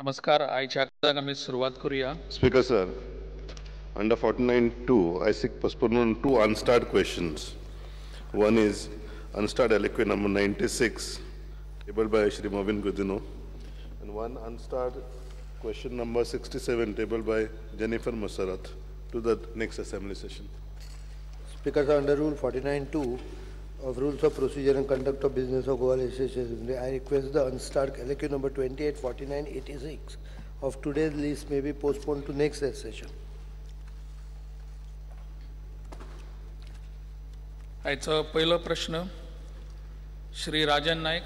नमस्कार. आयच्या आमी सुरवात करूया. Speaker sir, under 49(2), I seek postponement two unstarred questions. One is unstarred LAQ number 96, tabled by Shri Mauvin Godinho, and one unstarred question number 67, tabled by Jennifer Monserrate, to the next assembly session. Speaker sir, under Rule 49(2) of Rules of Procedure and Conduct of Business of Goa Legislature Assembly, I request the unstarred LAQ number 28, 49, 86 of today's list may be postponed to next session. आयचो पहिलो प्रश्न Shri Rajan Naik.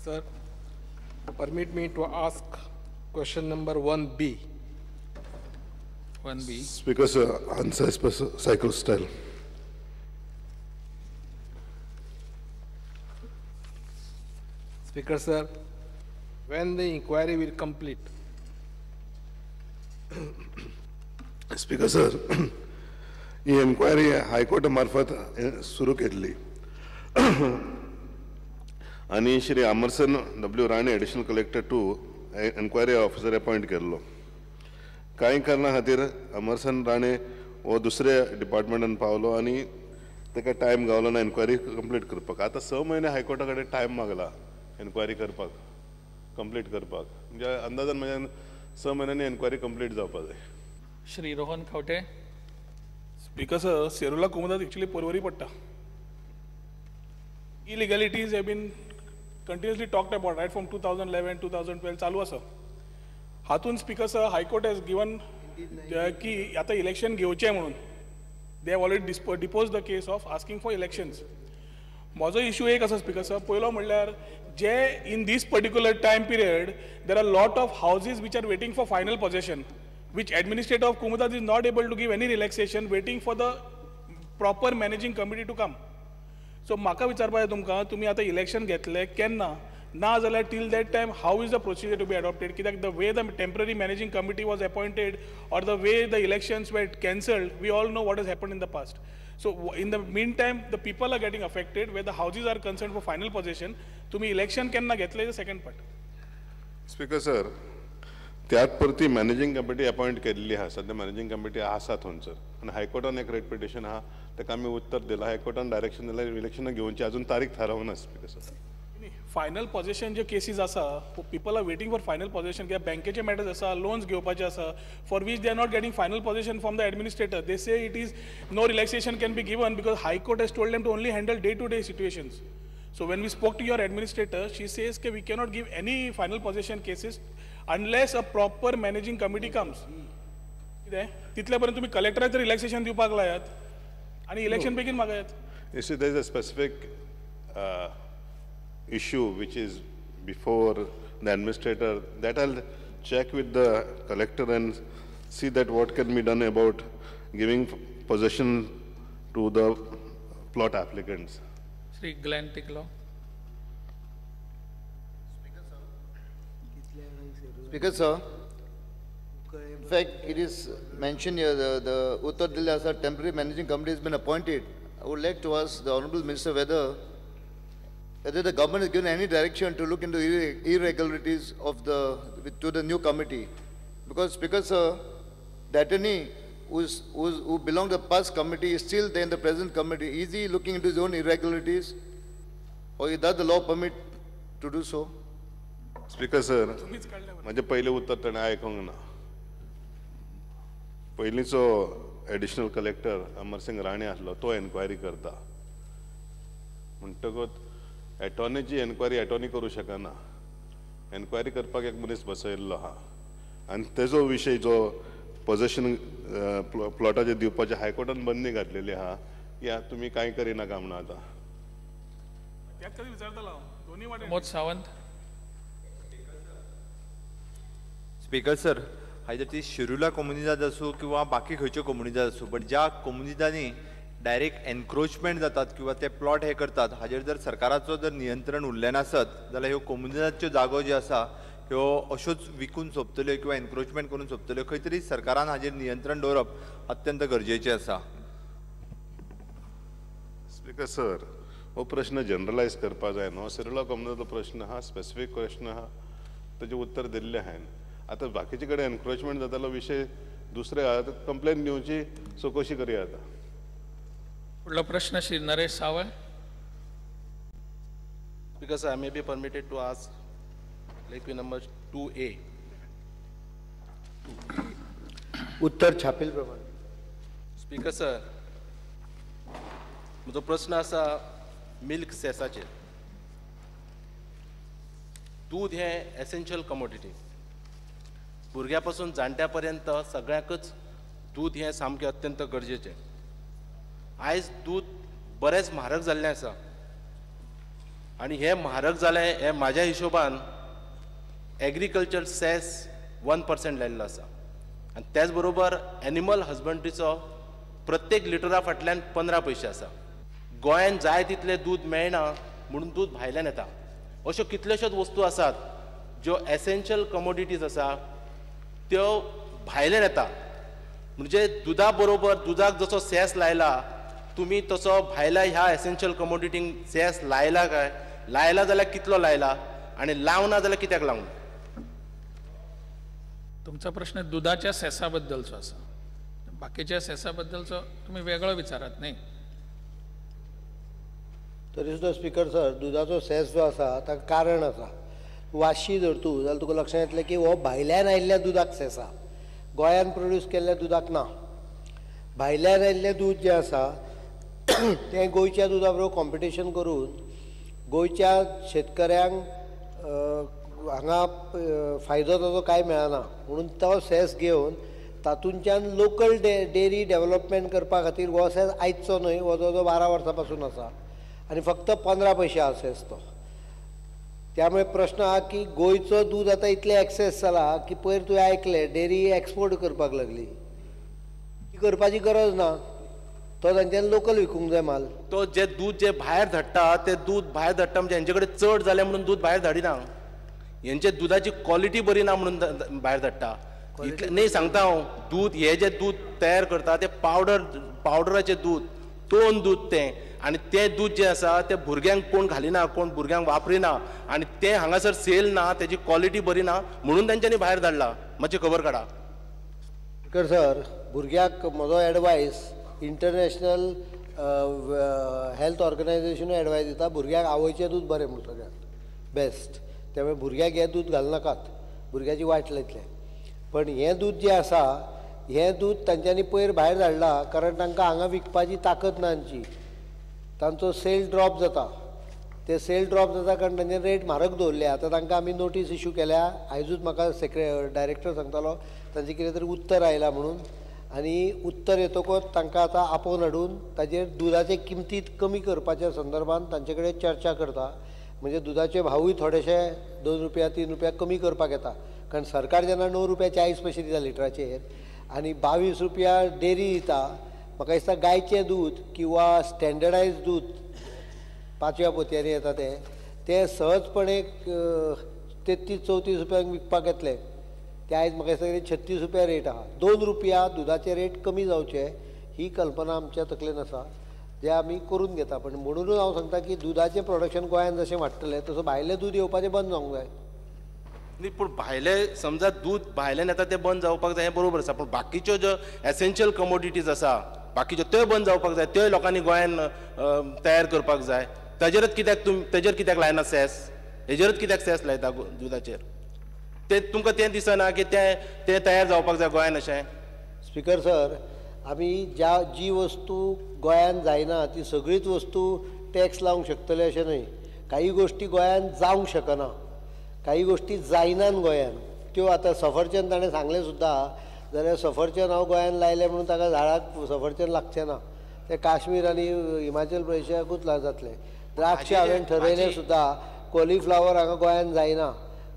Sir, permit me to ask question number 1B. 1B. Speaker sir, answer as per cycle style. Speaker sir, when the inquiry will complete? Speaker sir, he enquiry हायकोर्टा मार्फत सुरू केल्ली आनी Shri Amarsan W Rane additional collector to enquiry officer appoint केल्लो. कांय कारणां खातीर अमरसन राणे हो दुसऱ्या डिपार्टमेंटान पावलो आनी ताका टायम गावलो ना एन्क्वायरी कंप्लीट करपाक. आतां 6 म्हयने हायकोर्टा कडेन टायम मागला एन्क्वायरी करपाक, कंप्लीट करपाक. म्हणजे अंदाजान म्हज्यान 6 म्हयन्यांनी एन्क्वायरी कंप्लीट जावपाक जाय. Shri Rohan Khaunte. Speaker sir, Serula Comunidade actually Porvorim पडटा. Illegalities have been continuously talked about right from 2011, 2012 चालू आसा. हातून speaker sir, high court has given की आतां इलेक्शन घेवचें म्हणून. They have already depose the case of asking for elections. म्हजो issue एक आसा स्पीकर सर, पयलो म्हणल्यार जे in this particular time period there are lot of houses which are waiting for final possession, which administrator of Comunidade is not able to give any relaxation, waiting for the proper managing committee to come. So म्हाका विचारपाक जाय तुमकां, तुमी आतां election घेतले केन्ना, ना जाल्यार till that time how is the procedure to be adopted? कित्याक the way the temporary managing committee was appointed or the way the elections were cancelled, we all know what has happened in the past. So in the mean time the people are getting affected where the houses are concerned for final possession. तुमी election केन्ना घेतले is second part. Speaker sir, त्यात परती managing committee appoint केल्ली आहा. सद्या managing committee आसा थंयसर आनी हायकोर्टान एक रेट पिटिशन आहा, ताका आमी उत्तर दिलां. हायकोर्टान डायरेक्शन दिलां इलेक्शनां घेवची, अजून तारीख थारावना. स्पीकर सर, फायनल पॉझेशन ज्यो केसीस आसा, people are waiting for final possession. कित्याक बँकेचे मॅटर्स आसा, लोन्स घेवपाचे आसा, for which they are not getting final possession from the administrator. They say it is no relaxation can be given because high court has told them to only handle day to day situations. So when we spoke to your administrator, she says that we cannot give any final possession cases unless a proper managing committee comes. तितले पर्यंत तुम्ही कलेक्टराक relaxation दिवपाक लायात आनी election बेगीन मागायात. You see, there is a specific issue which is before the administrator that I'll check with the collector and see that what can be done about giving possession to the plot applicants. Shri Glenn Tiglo. Speaker sir, in fact, it is mentioned here, the Uttar Delhi Asa temporary managing committee has been appointed. I would like to ask the Honorable Minister whether the government has given any direction to look into irregularities of to the new committee. Because, Speaker sir, the attorney who belonged to the past committee is still there in the present committee. Is he looking into his own irregularities, or does the law permit to do so? Speaker sir, म्हजें पयलें उत्तर ताणें आयकूंक ना. पयलींचो additional collector Amarsingh Rane आसलो, तो enquiry करता. म्हणटकूच एटॉर्नीची एन्क्वायरी एटॉर्नी करूं शकना. एन्क्वायरी करपाक एक मनीस बसयल्लो आहा आनी तेजो विशय जो पॉझेशन प्लॉटाचेर दिवपाचें हायकोर्टान बंदी घातलेली आहा की तुमी कांय करिनाका म्हणून. आतां Pramod Sawant. Speaker sir, either ती शिरुला कोमुनिदाद आसूं किंवा बाकी खंयच्यो कोमुनिदाद आसूं, बट ज्या कोमुनिदांनी डायरेक्ट एनक्रोचमेंट जातात किंवा ते प्लॉट हे करतात, हाजेर जर सरकाराचो जर नियंत्रण उरलें नासत जाल्यार ह्यो कोमुनिदादच्यो जागो ज्यो आसा ह्यो अश्योच विकून सोंपतल्यो किंवा एनक्रोचमेंट करून सोंपतल्यो. खंय तरी सरकारान हाजेर नियंत्रण दवरप अत्यंत गरजेचें आसा. स्पीकर सर, हो प्रश्न जनरलायज करपा जाय न्हू. सिरोला कोमुनिदादचो प्रश्न आहा, स्पेसिफीक क्वेश्चन आहा, ताजें उत्तर दिल्लें आहा. आतां बाकीचे कडेन एनक्रोचमेंट जातालो विशय दुसरे आहा, कंप्लेन दिवची चवकशी करया. आतां फुडलो प्रश्न Shri Naresh Sawal. Speaker sir, I may be permitted to ask LAQ number 2A. उत्तर छापील प्रमाणे. स्पीकर सर, म्हजो प्रस्न आसा मिल्क सेसाचेर. दूद हें एसेन्शियल कमोडिटी. भुरग्या पासून जाणट्या पर्यंत सगळ्यांकच दूद हें सामकें अत्यंत गरजेचें. आयज दूद बरेंच म्हारग जाल्लें आसा आनी हें म्हारग जालें हें म्हाज्या हिशोबान एग्रीकल्चर सेस 1% लायिल्लो आसा आनी त्याच बरोबर एनिमल हजबंड्रीचो प्रत्येक लिटरा फाटल्यान 15 पयशे आसा. गोंयान जाय तितलें दूद मेळना म्हणून दूद भायल्यान येता. अश्यो कितल्योश्योच वस्तू आसात ज्यो एसेन्शियल कमोडिटीज आसा त्यो भायल्यान येता. म्हणजे दुदा बरोबर दुदाक जसो सेस लायला तुमी तसो भायल्या ह्या एसेन्शियल कमोडिटींक सेस लायला काय? लायला जाल्यार कितलो लायला आनी लावना जाल्यार कित्याक लावना? तुमचा प्रश्न दुधाच्या सेसाबद्दलचो आसा, बाकीच्या सेसाबद्दलचो तुमी वेगळो विचारात न्ही. तरी सुद्दां स्पीकर सर, दुदाचो सेस जो आसा ताका कारण आसा. वाशी जर तूं जाल्यार तुका लक्षांत येतलें की हो भायल्यान आयिल्ल्या दुदाक सेस आसा, गोंयान प्रोड्यूस केल्ल्या दुदाक ना. भायल्यान आयिल्लें दूद जें आसा तें गोंयच्या दुदा बरोबर कॉम्पिटिशन करून गोंयच्या शेतकऱ्यांक हांगा फायदो ताजो कांय मेळना, म्हणून तो सेस घेवन तातूंच्यान लोकल डेअरी डेवलपमेंट करपा खातीर हो सेस आयचो न्हय, हो जवळ 12 वर्सां पासून आसा आनी फक्त 15 पयशे आसा सेस तो. त्यामुळे प्रश्न आहा की गोंयचो दूद आतां इतलें एक्सेस जाला की पयर तुवें आयकलें डेअरी एक्सपोर्ट करपाक लागली, ती करपाची गरज ना, तो तांच्यान लोकल विकूंक जाय माल. तो जे दूद जे भायर धाडटा ते दूद भायर धाडटा म्हणजे हेंचे कडेन चड जालें म्हणून दूद भायर धाडिना, हेंचे दुदाची क्वॉलिटी बरी ना म्हणून भायर धाडटा. इतलें न्ही सांगता हांव, दूद हे जे दूद तयार करता ते पावडर, पावडराचें दूद, तोन दूद तें, आनी तें दूद जें आसा तें भुरग्यांक कोण घालिना, कोण भुरग्यांक वापरिना आनी तें हांगासर सेल ना, तेजी क्वॉलिटी बरी ना म्हणून तेंच्यांनी भायर धाडला. मातशी खबर काडा. स्पीकर सर, भुरग्याक म्हजो एडवायस इंटरनॅशनल हेल्थ ऑर्गनायझेशनूय एडवायस दिता, भुरग्याक आवयचें दूद बरें म्हूण सगळ्यांत बेस्ट. त्यामुळे भुरग्याक हें दूद घालनाकात, भुरग्याची वायट लायतलें. पण हें दूद जें आसा हें दूद तांच्यांनी पयर भायर धाडलां कारण तांकां हांगा विकपाची ताकद ना तांची, तांचो सेल ड्रॉप जाता. ते सेल ड्रॉप जाता कारण तांचे रेट म्हारग दवरले. आतां तांकां आमी नोटीस इशू केल्या, आयजूच म्हाका डायरेक्टर सांगतालो तांचें कितें तरी उत्तर आयलां म्हणून, आनी उत्तर येतकच तांकां आतां आपोवन हाडून ताजेर दुदाचे किमतीत कमी करपाच्या संदर्भात तांचे कडेन चर्चा करता. म्हणजे दुदाचे भावूय थोडेशे 2 रुपया 3 रुपया कमी करपाक येता, कारण सरकार जेन्ना 9 रुपया 40 पयशे दिता लिटराचेर आनी 22 रुपया डेअरी दिता, म्हाका दिसता गायचें दूद किंवा स्टँडर्डायज दूद 5व्या पोतयांनी येता तें सहजपणे 33-34 रुपयांक विकपाक येतलें. तें आयज म्हाका दिसता 36 रुपया रेट आहा. 2 रुपया दुदाचे रेट कमी जावचे ही कल्पना आमच्या तकलेन आसा, जे आमी करून घेता. पण म्हणूनच हांव सांगता की दुदाचें प्रोडक्शन गोंयांत जशें वाडटलें तसो भायलें दूद येवपाचें बंद जावंक जाय. न्ही, पूण भायलें समजा दूद भायल्यान येता तें बंद जावपाक जाय हें बरोबर आसा, पूण बाकीच्यो ज्यो एसेन्शियल कमोडिटीज आसा बाकीच्यो त्यो बंद जावपाक जाय, त्योय लोकांनी गोंयान तयार करपाक जाय. ताजेरच कित्याक तुमी तेजेर कित्याक लायना सेस, हेजेरच कित्याक सेस लायता दुदाचेर? तें तुमकां तें दिसना की तें तें तयार जावपाक जाय गोंयान अशें? स्पीकर सर, आमी जी वस्तू गोंयान जायना ती सगळीच वस्तू टॅक्स लावंक शकतले अशें न्हय. काही गोश्टी गोंयान जावंक शकना, काही गोश्टी जायनात गोंयान, त्यो आतां सफरचंद ताणें सांगलें सुद्दां जाल्यार सफरचंद हांव गोंयान लायलें म्हणून ताका झाडाक सफरचंद लागचें ना, तें काश्मीर आनी हिमाचल प्रदेशाकूच जातलें. द्राक्ष हांवें ठरयलें सुद्दां, कॉलिफ्लावर हांगा गोंयान जायना,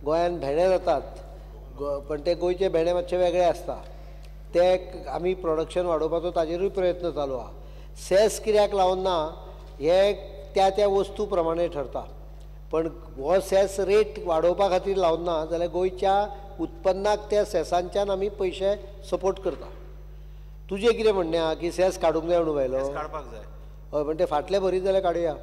गोंयान भेंडे जातात पण ते गोंयचे भेंडे मातशे वेगळे आसता, ते आमी प्रोडक्शन वाडोवपाचो ताजेरूय प्रयत्न चालू आहा. सेस कित्याक लावन ना हें त्या त्या वस्तू प्रमाणे ठरता, पण हो सेस रेट वाडोवपा खातीर लावन ना जाल्यार गोंयच्या उत्पन्नाक त्या सेसांच्यान आमी पयशे सपोर्ट करता. तुजें कितें म्हणणें आहा की सेस काडूंक जाय म्हणून भायलो? काडपाक जाय. हय, पण ते फाटले भरीत जाल्यार काडुया.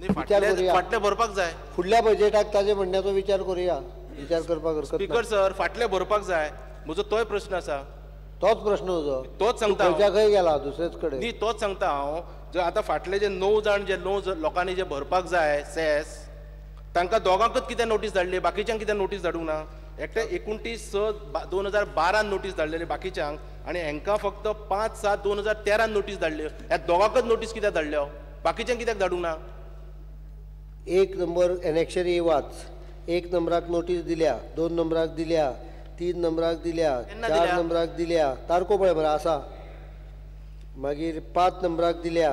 न्ही, विचार फाटले करुया. फाटले भरपाक जाय. फुडल्या बजेटाक ताजे म्हणण्याचो विचार करुया, विचार करपाक हरकत ना. स्पीकर सर, फाटले भरपाक जाय, म्हजो तोय प्रश्न आसा. तोच प्रश्न तुजो? तोच सांगता हांव. खंयच्या खंय गेला, दुसरेच कडेन. न्ही, तोच सांगता हांव. जे आतां फाटले जे 9 जाण, जे 9 लोकांनी जे भरपाक जाय सेस, तांकां दोगांकच कितें नोटीस धाडली, बाकीच्यांक कितें नोटीस धाडूंक ना? एकटे 29/6/2012 नोटीस धाडलेली बाकीच्यांक आनी हांकां फक्त 5/7/2013 नोटीस धाडल्यो. ह्या दोगांकच नोटीस कित्याक धाडल्यो, बाकीच्यांक कित्याक धाडूंक ना? 1 नंबर एनेक्शर ए वाच. 1 नंबराक नोटीस दिल्या, 2 नंबराक दिल्या, 3 नंबराक दिल्या, केन्ना 4 दिल्या? नंबराक दिल्या, तारखो पळय मरे आसा. मागीर 5 नंबराक दिल्या,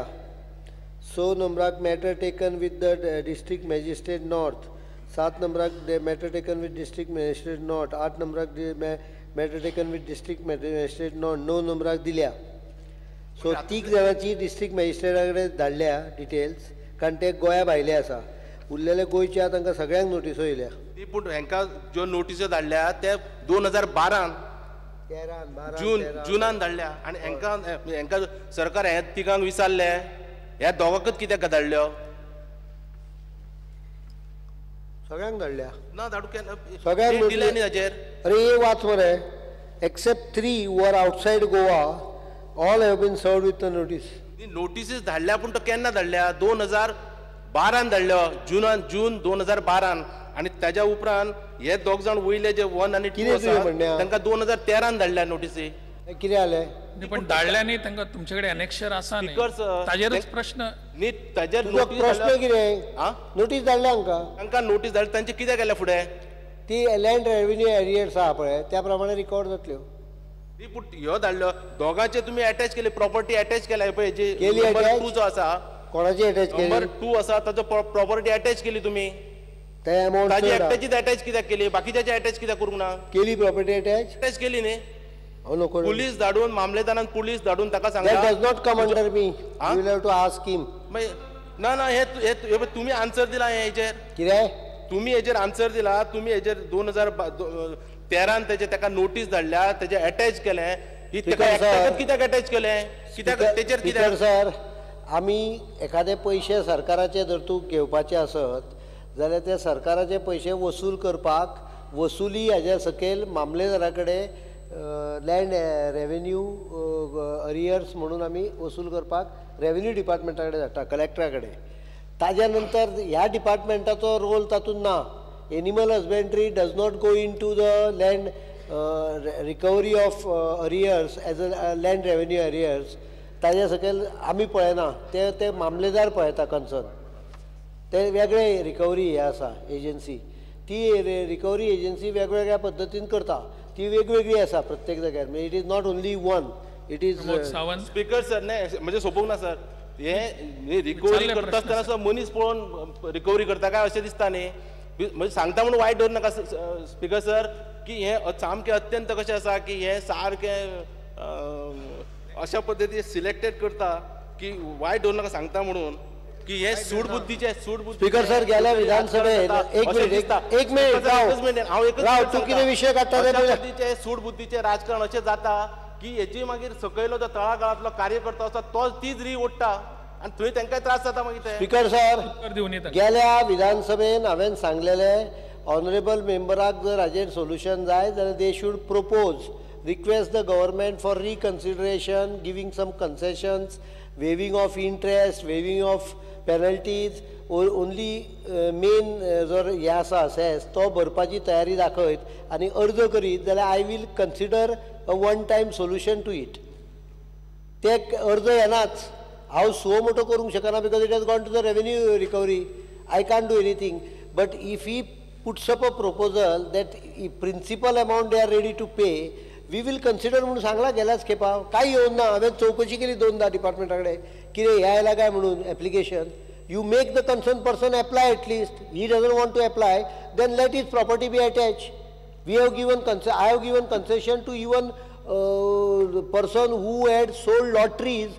6 नंबराक matter taken with the district magistrate north, 7 नंबराक matter taken with district magistrate north, 8 नंबराक matter taken with district magistrate north, 9 नंबराक दिल्या. सो 3 जाणांची डिस्ट्रिक्ट मॅजिस्ट्रेटा कडेन धाडल्या डिटेल्स, कारण ते गोंया भायले आसा. उरलेले गोंयच्या तांकां सगळ्यांक नोटिसो येयल्या. ती पूण हांकां ज्यो नोटिसो धाडल्या ते 2012 13, 12, जून 13. जुनान धाडल्या आनी हांकां हांकां सरकार हे तिगांक विचारले, ह्या दोगांकच कित्याक धाडल्यो? सगळ्यांक धाडल्या. ना, धाडूं केन्ना? सगळ्यांक Date दिल्या न्ही ताचेर. अरे, हे वाच मरे. Except 3 who are outside Goa, all have been served with the notice. न्ही, नोटिसीस धाडल्या पूण तो केन्ना धाडल्या? 2012 धाडल्यो, जुनान, जून 2012. आनी ताज्या उपरांत हे दोग जाण वयले जे 1 आनी 2 कितें तुजें आसा म्हणणें? तांकां 2013 धाडल्या नोटिसी. कितें जालें? न्ही, पण धाडल्या न्ही तांकां, तुमचे कडेन एनेक्शर आसा न्ही, स्पीकर सर, ताजेरूच प्रश्न. न्ही, ताजेर तुजो नोटीस प्रश्न धाडल्या. कितें? आं? नोटीस धाडल्या हांकां. तांकां नोटीस धाडल्या, तांचे कितें केलें फुडें? ती लँड रेव्हेन्यू एरियर्स आहा पळय, त्या प्रमाणे रिकवर जातल्यो. न्ही, पूण ह्यो धाडल्यो दोगांचे तुमी एटॅच केली, प्रॉपर्टी एटॅच केल्या पळय, जी केली नंबर attach? 2 जो आसा. कोणाची एटॅच नंबर केली? 2 आसा ताजो प्रॉपर्टी एटॅच केली तुमी. ते अमावंट ताजी चड आहा. एकट्याचीच एटॅच कित्याक केली, बाकीच्याची एटॅच कित्याक करूंक ना? केली प्रॉपर्टी एटॅच? एटॅच केली न्ही. हांव नको. पुलीस धाडून, मामलेदारान पुलीस धाडून ताका That सांगला. does not come under me. हा? You will have to ask him. मागीर ना ना, हे हे हे पळय, तुमी आन्सर दिला हे हेजेर. कितें? तुमी हेजेर आन्सर दिला. तुमी हेजेर 2013 तेजे ताका नोटीस धाडल्या, तेजे एटॅच केलें ही ताका Speaker sir. एकट्याकच कित्याक एटॅच केलें, कित्याक तेजेर स्पीकर कित्याक? सर, आमी एखादे पयशे सरकाराचे जर तूं घेवपाचे आसत जाल्यार ते सरकाराचे पयशे वसूल करपाक वसुली हाज्या सकयल मामलेदारा कडेन लँड रेवेन्यू अरियर्स म्हणून आमी वसूल करपाक रेवेन्यू डिपार्टमेंटा कडेन धाडटा, कलेक्टरा कडेन. ताज्या नंतर ह्या डिपार्टमेंटाचो रोल तातूंत ना. Animal husbandry does not go into the land recovery of arrears as a land revenue arrears. ताज्या सकयल आमी पळयना, ते ते मामलेदार पळयता कन्सर्न. ते वेगळे रिकवरी हे आसा एजन्सी, ती रिकवरी एजन्सी वेगवेगळ्या पद्दतीन करता, ती वेगवेगळी आसा प्रत्येक जाग्यार. म्हणजे it is not only one, it is Pramod Sawant. Speaker sir, नाही, म्हणजे सोंपूंक ना सर. हे रिकवरी विचारले करता प्रश्न. आसतना सुद्दां मनीस पळोवन रिकवरी करता काय अशें दिसता न्ही. म्हणजे सांगता म्हणून वायट दवर नाका स्पीकर सर, की हे सामकें अत्यंत कशें आसा की हे सारकें अशा पद्दतीन सिलेक्टेड करता की वायट दवर नाका सांगता म्हणून की हे सूडबुद्धीचे सूडबुद्धी. स्पीकर सर, गेल्या विधानसभेत, एक मिनिट, एक मिनिट, राव. एकच मिनिट, हांव एकच राव, मिनिट तूं सांगता. कितें विशय काडटा ते अशा पळय. पद्दतीचे सूडबुद्धीचे राजकारण अशें जाता की हेजी मागीर सकयलो जो तळागाळांतलो कार्यकर्तो आसा तो तीच री ओडटा आनी थंय तांकां त्रास जाता मागीर ते. स्पीकर सर, उत्तर दिवनी तांकां. गेल्या विधानसभेन हांवें सांगलेलें, ऑनरेबल मेंबराक जर हाजेर सोल्युशन जाय जाल्यार they should propose, request the government for reconsideration, giving some concessions, waiving of interest, waiving of penalties, only main जर हें आसा सेस तो भरपाची तयारी दाखयत आनी अर्ज करीत जाल्यार I will consider a one time solution to it. ते अर्ज येनाच. हांव सुओ मोटो करूंक शकना because it has gone to the revenue recovery. I can't do anything. But if he puts up a proposal that principal amount they are ready to pay, we will consider म्हणून सांगला गेल्याच खेपा. काय येवन ना. हांवें चवकशी केली दोनदा डिपार्टमेंटा कडेन, कितें हें आयलां काय म्हणून application. You make the concern person apply at least. He doesn't want to apply, then let his property be attach. We have given I have given concession to even person who had sold lotteries.